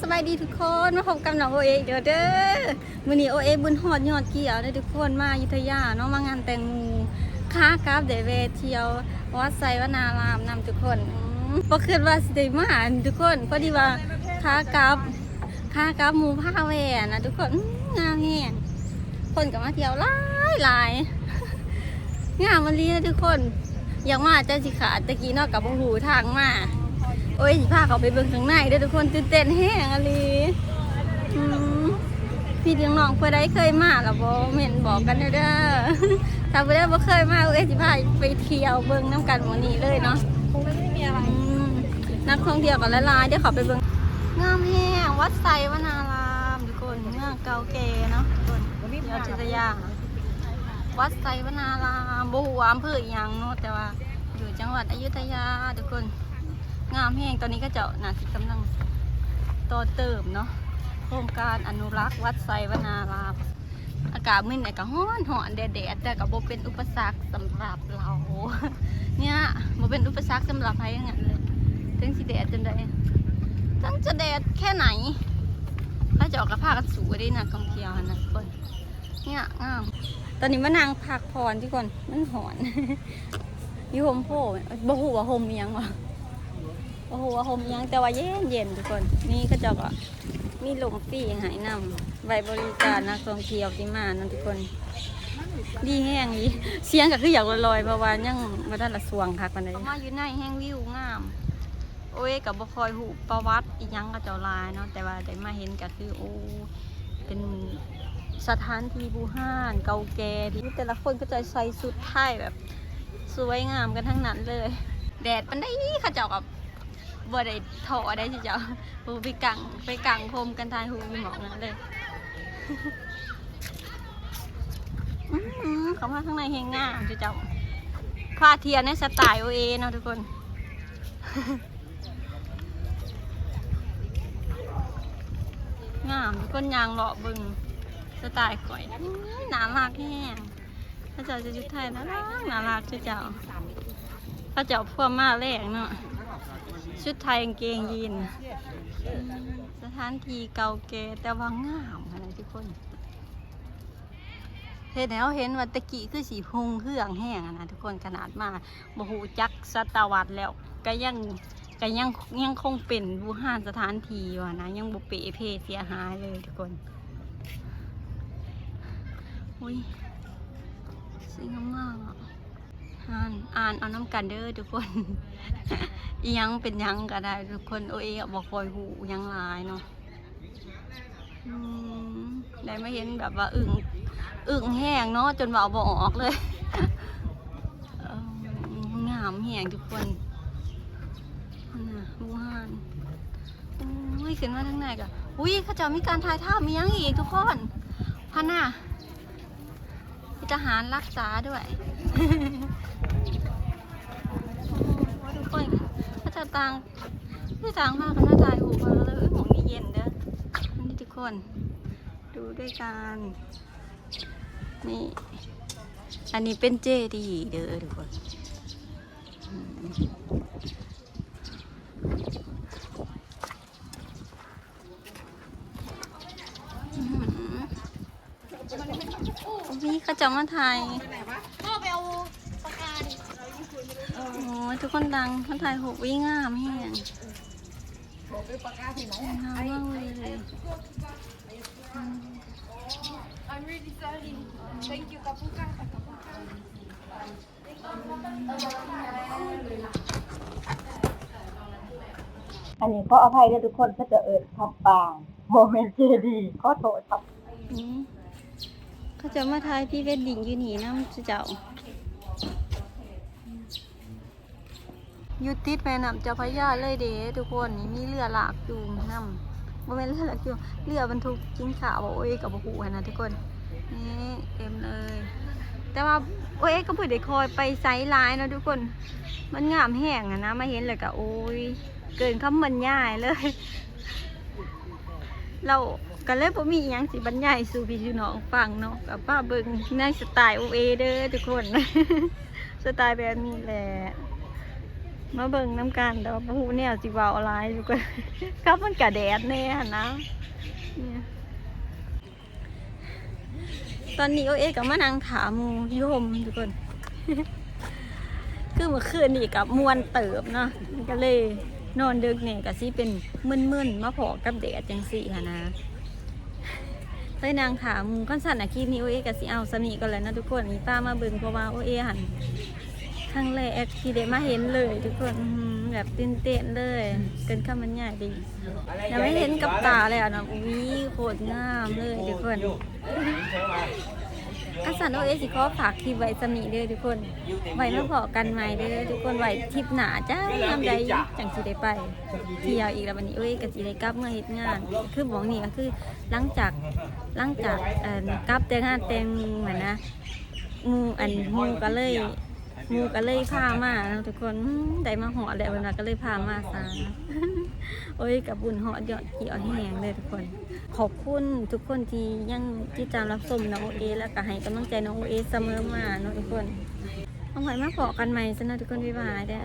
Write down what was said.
ສະບາຍດີທຸກຄົນ ມາພົບກັບນ້ອງໂອເອອີກແລ້ວເດີ. ມື້ນີ້ໂອເອບຸນຮອດຍອດກ່ຽວເດີທຸກຄົນ ມາອະຍຸດທະຍາເນາະ ມາງານແຕ່ງໝູ່. ຂາກັບໄດ້ແວ່ທ່ຽວວັດໄຊວະນາລາມນຳທຸກຄົນ. ອືມ ບໍ່ຄິດວ່າຊິໄດ້ມາທຸກຄົນ ພໍດີວ່າຂາກັບ ຂາກັບໝູ່ພາແວ່ນະທຸກຄົນ. ອືມ ງາມແຮງ ຄົນກໍມາທ່ຽວຫຼາຍໆ ງາມອີ່ຫຼີນະທຸກຄົນ. ຢາກມາແຕ່ຊິຂາດ ແຕ່ກີ້ເນາະກໍບໍ່ຮູ້ທາງມາ. ໂອ້ຍ ຊິພາເຂົ້າໄປເບິ່ງຂ້າງໃນເດີທຸກຄົນ ຕື່ນເຕັ້ນແຮງອີ່ຫຼີ. ອືມ ພີ່ນ້ອງໆ ຜູ້ໃດເຄີຍມາແລ້ວບໍ່ ເມັ້ນບອກກັນແດ່ເດີ. ຖ້າຜູ້ໃດບໍ່ເຄີຍມາ ໂອເອຊິພາໄປທ່ຽວເບິ່ງນຳກັນມື້ນີ້ເລີຍເນາະ. ອືມ ນັກທ່ອງທ່ຽວກໍຫຼາຍໆ ດຽວເຂົ້າໄປເບິ່ງ. ງາມແຮງ ວັດໄຊວະນາລາມທຸກຄົນ ເມືອງເກົ່າແກ່ເນາະທຸກຄົນ ຢູ່ອະຍຸດທະຍາ. ວັດໄຊວະນາລາມ ບໍ່ຮູ້ວ່າອຳເພີອີ່ຫຍັງເນາະ ແຕ່ວ່າຢູ່ຈັງຫວັດອະຍຸດທະຍາທຸກຄົນ. ງາມແຮງ ຕອນນີ້ເຂົາເຈົ້າໜ້າຊິກຳລັງຕໍ່ເຕີມເນາະ ໂຄງການອະນຸລັກວັດໄຊວະນາລາມ. ອາກາດມື້ນີ້ກໍຮ້ອນໆ ແດດໆ ແຕ່ກໍບໍ່ເປັນອຸປະສັກສຳລັບເຮົາ ເນຍ ບໍ່ເປັນອຸປະສັກສຳລັບໃຜທັງນັ້ນເລີຍ. ເຖິງຊິແດດຈັ່ງໃດ ເຖິງຈະແດດແຄ່ໃດ ເຂົາເຈົ້າກໍພາກັນສູ້ເດ້ ນັກທ່ອງທ່ຽວຫັ້ນນະທຸກຄົນ. ເນຍ ງາມ. ຕອນນີ້ມານັ່ງພັກຜ່ອນທຸກຄົນ ມັນຮ້ອນ ຢູ່ຮົ່ມໂພ ບໍ່ຮູ້ວ່າຮົ່ມອີ່ຫຍັງວະ ບໍ່ຮູ້ວ່າຮົ່ມອີ່ຫຍັງ ແຕ່ວ່າເຢັນໆ ທຸກຄົນ. ນີ້ເຂົາເຈົ້າກໍມີລົມຟຣີໃຫ້ນຳ ໄວ້ບໍລິການນັກທ່ອງທ່ຽວທີ່ມານຳທຸກຄົນ. ດີແຮງອີ່ຫຼີ ສຽງກໍຄືຢາກລອຍໆ ເພາະວ່າຍັງບໍ່ທັນລະສວງຄັກປານໃດ. ເຂົ້າມາຢູ່ໃນແຮງວິວງາມ. ໂອເອກໍບໍ່ຄ່ອຍຮູ້ປະຫວັດອີ່ຫຍັງເຂົາເຈົ້າຫຼາຍເນາະ ແຕ່ວ່າໄດ້ມາເຫັນກໍຄື ໂອ້ ເປັນສະຖານທີ່ບູຮານເກົ່າແກ່ ທີ່ມີແຕ່ລະຄົນເຂົາເຈົ້າໃສ່ຊຸດໄທແບບສວຍງາມກັນທັງນັ້ນເລີຍ. ແດດປານໃດເຂົາເຈົ້າກໍບໍ່ໄດ້ທໍ້ໃດ ເຂົາເຈົ້າ ໂອ້ ໄປກາງ ໄປກາງພົມກັນ ຖ່າຍຮູບຢູ່ໝ່ອງນັ້ນເລີຍ. ອືມ ເຂົ້າມາຂ້າງໃນແຮງງາມ ເຈົ້າ ພາທ່ຽວໃນສະໄຕໂອເອເນາະທຸກຄົນ. ງາມ ຄົນຍ່າງເລາະເບິ່ງສະໄຕຂ້ອຍ. ອຸ້ຍ ໜ້າຮັກແຮງ ເຂົາເຈົ້າຈະຊຸດໄທໜ້າຮັກ ໜ້າຮັກເຈົ້າ. ເຂົາເຈົ້າພວມມາແລງເນາະ ຊຸດໄທກາງເກງຢີນ. ສະຖານທີ່ເກົ່າແກ່ແຕ່ວ່າງາມຫັ້ນນະທຸກຄົນ. ເຮັດໃຫ້ເຮົາເຫັນວ່າແຕ່ກີ້ຄືຊິຮຸ່ງເຮືອງແຮງຫັ້ນນະທຸກຄົນ ຂະໜາດມາບໍ່ຮູ້ຈັກສະຕະວັດແລ້ວ ກໍຍັງ ກໍຍັງ ຍັງຄົງເປັນບູຮານສະຖານທີ່ຢູ່ຫັ້ນນະ ຍັງບໍ່ເປເພເສຍຫາຍເລີຍທຸກຄົນ. ອຸ້ຍ ສວຍງາມມາກ ອ່ານ ອ່ານເອົານຳກັນເດີທຸກຄົນ. ອີ່ຫຍັງເປັນຫຍັງກໍໄດ້ທຸກຄົນ ໂອເອກໍບໍ່ຄ່ອຍຮູ້ຫຍັງຫຼາຍເນາະ. ອືມ ໄດ້ມາເຫັນແບບວ່າອຶ້ງ ອຶ້ງແຮງເນາະ ຈົນເວົ້າບໍ່ອອກເລີຍ. ເອີ ງາມແຮງທຸກຄົນ ຫັ້ນນະ ບູຮານ. ໂອ້ຍ ຂຶ້ນມາທາງໃນກໍ ອຸ້ຍ ເຂົາເຈົ້າມີການຖ່າຍທຳອີ່ຫຍັງອີກທຸກຄົນ ຫັ້ນນະ. ມີທະຫານລັກສາດ້ວຍ ໂອ້ໂຫ ທຸກຄົນ ເຂົາເຈົ້າຕ່າງ ຄືຕ່າງພາກັນມາຖ່າຍຮູບເບິ່ງເລີຍ. ໝ່ອງນີ້ເຢັນເດີ ນີ້ທຸກຄົນ ດູດ້ວຍກັນ. ນີ້ ອັນນີ້ເປັນເຈດີເດີທຸກຄົນ. ອືມ ນີ້ເຂົາເຈົ້າມາຖ່າຍ ພໍ່ໄປເອົາປາກກາດິ. ໂອ້ຍ ທຸກຄົນຕ່າງມາຖ່າຍຮູບ ວິງາມແຮງ ງາມມາກເລີຍ. I'm really sorry. Thank you. ຂອບຄຸນຄ່ະ ຂອບຄຸນຄ່ະ. ອັນນີ້ຂໍອະໄພເດີທຸກຄົນ ເຂົາເຈົ້າເອີ້ນພະປາງ ບໍ່ແມ່ນເຈດີ ຂໍໂທດຄັບ. ອືມ ເຂົາເຈົ້າມາຖ່າຍພຣີເວດດິ້ງຢູ່ນີ້ນຳເຈົ້າ. ຢູ່ຕິດແມ່ນ້ຳເຈົ້າພະຍາເລີຍເດ້ທຸກຄົນ ນີ້ມີເຮືອລາກຈູງນຳ ບໍ່ແມ່ນເຮືອລາກຈູງ ເຮືອບັນທຸກສິນຄ້າ ໂອເອກໍບໍ່ຮູ້ຫັ້ນນະທຸກຄົນ. ນີ້ເຕັມເລີຍ ແຕ່ວ່າໂອເອກໍບໍ່ໄດ້ຄ່ອຍໄປໃສຫຼາຍເນາະທຸກຄົນ ມັນງາມແຮງຫັ້ນນະ ມາເຫັນແລ້ວກໍ ໂອ້ຍ ເກີນຄຳບັນຍາຍເລີຍ. ລາວກໍເລີຍບໍ່ມີອີ່ຫຍັງຊິບັນຍາຍສູ່ພີ່ສູ່ນ້ອງຟັງເນາະ ກໍພາເບິ່ງໃນສະໄຕໂອເອເດີທຸກຄົນ ສະໄຕແບບນີ້ແຫຼະ. ມາເບິ່ງນຳກັນ ແຕ່ວ່າບໍ່ຮູ້ແນວຊິເວົ້າຫຼາຍທຸກຄົນ ກັບມັນກະແດດແດ່ຫັ້ນນະ. ຕອນນີ້ໂອເອກໍມານັ່ງຖ້າໝູ່ຢູ່ຮົ່ມທຸກຄົນ ຄືເມື່ອຄືນນີ້ກໍມ່ວນເຕີບເນາະ ກໍເລີຍນອນເດິກແດ່ ກໍຊິເປັນມຶນໆ ມາພໍ້ກັບແດດຈັ່ງຊີ້ຫັ້ນນະ. ໄປນັ່ງຖ້າໝູ່. ຄັນຊັ້ນອາທິດນີ້ໂອເອກໍຊິເອົາສ່ຳນີ້ກ່ອນແຫຼະເນາະທຸກຄົນ ນີ້ພາມາເບິ່ງ ເພາະວ່າໂອເອຫັ້ນຄັ້ງແລກທີ່ໄດ້ມາເຫັນເລີຍທຸກຄົນ ອືມ ແບບຕື່ນເຕັ້ນເລີຍ ເກີນຄຳບັນຍາຍເລີຍ ໄດ້ມາເຫັນກັບຕາແລ້ວນະ ອຸ້ຍ ໂຄດງາມເລີຍທຸກຄົນ. ຄັນຊັ້ນໂອເອຊິຂໍຝາກຄລິບໄວ້ສ່ຳນີ້ເດີທຸກຄົນ ໄວ້ມາພໍ້ກັນໃໝ່ເດີທຸກຄົນ ໄວ້ທຣິບໜ້າ ຈັກຍາມໃດຈັ່ງຊິໄດ້ໄປທ່ຽວອີກແລ້ວ. ບັດນີ້ໂອເອກໍຊິໄດ້ກັບເມືອເຮັດງານ ຄືໝ່ອງນີ້ກໍຄືຫຼັງຈາກ ຫຼັງຈາກ ອັນ ກັບແຕ່ງານແຕ່ງໝູ່ຫັ້ນນະ ໝູ່ ອັນ ໝູ່ກໍເລີຍ ໝູ່ກໍເລີຍພາມາເນາະທຸກຄົນ ອືມ ໄດ້ມາຮອດແລ້ວເພິ່ນວ່າ ກໍເລີຍພາມາຊະ. ໂອເອກໍບຸນຮອດຍອດກ່ຽວແຮງເດີທຸກຄົນ. ຂອບຄຸນທຸກຄົນທີ່ຍັງຕິດຕາມຮັບຊົມນ້ອງໂອເອ ແລ້ວກໍໃຫ້ກຳລັງໃຈນ້ອງໂອເອສະເໝີມາເນາະທຸກຄົນ. ເອົາໄວ້ມາພໍ້ກັນໃໝ່ຊະເນາະທຸກຄົນ ບາຍບາຍເດີ.